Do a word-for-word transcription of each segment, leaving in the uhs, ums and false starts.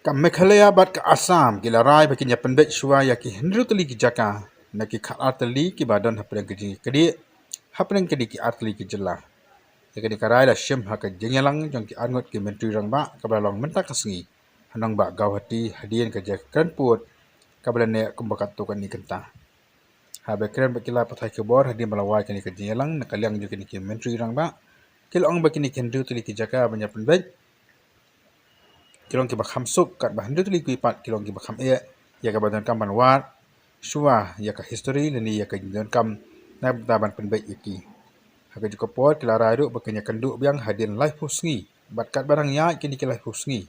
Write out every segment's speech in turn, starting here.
Ka Meghalaya bad ka Assam ki la rai ba kin ïa pynbeit shuwa ïa ki hynriew tylli ki jaka na ki khatar tylli kiba don hapdeng ka jingkyrduh hapdeng kine ki artylli ki jylla. Ïa kane ka rai la shim ha ka jingïalang jong ki arngut ki Myntri Rangbah kaba la long mynta ka sngi ha nongbah Guwahati hadien ka jingkren pud kaba la neh kumba katto katne kynta. Haba kren bad ki lad pathai khubor hadien ba la wai kane ka jingïalang na ka liang jong kine ki Myntri Rangbah, ki la ong ba kine ki hynriew tylli ki jaka ban ïa pynbeit ki long kiba kham suk, katba hynriew tylli kiwei pat ki long kiba kham eh ïa kaba donkam ban wad shuwa ïa ka history lane ïa ka jingdonkam na ka bynta ban pynbeit ïa ki. Ha kajuh ka por ki la rai ruh ba kin ïa kynduh biang hadien laiphew sngi, bad katba dang ïaid kine ki laiphew sngi,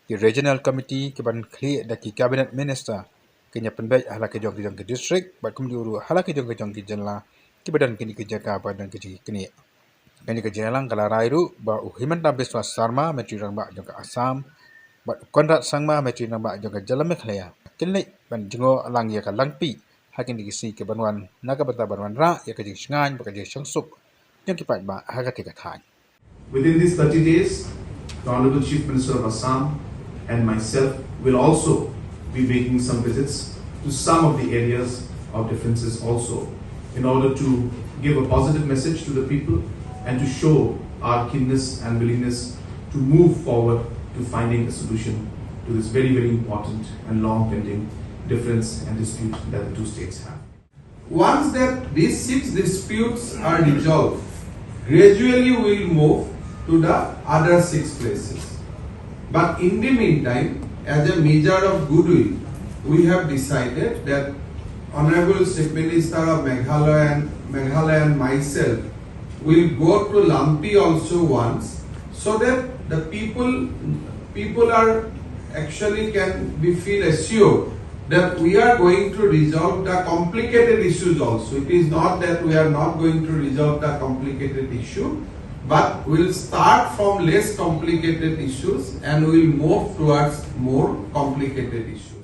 ki regional committee kiban khlieh da ki cabinet minister kin ïa pynbeit ha la ki jong ki jong ki district bad kumjuh ruh ha la ki jong ki jong ki jylla kiba don kine ki jaka ba don ki jingkyrduh. Kane ka jingïalang ka la rai ruh ba u Himanta Biswa Sarma, Myntri Rangbah jong ka Assam, bad u Conrad Sangma, Myntri Rangbah jong ka jylla Meghalaya, kin leit ban jngoh lang ïa ka langpih ha kine ki sngi kiban wan na ka bynta ban wanrah ïa ka jingshngaiñ bad ka jingshangsuk jong ki paidbah ha katei ka thaiñ. Within these thirty days, the Honorable Chief Minister of Assam and myself will also be making some visits to some of the areas of differences also, in order to give a positive message to the people and to show our keenness and willingness to move forward to finding a solution to this very, very important and long pending difference and dispute that the two states have. Once that these six disputes are resolved, gradually we'll move to the other six places. But in the meantime, as a measure of goodwill, we have decided that Honorable Chief Minister of Meghalaya and, Meghalaya and myself will go to Lampi also once, so that the people, people are actually can be feel assured that we are going to resolve the complicated issues also. It is not that we are not going to resolve the complicated issue, but we'll start from less complicated issues and we'll move towards more complicated issues.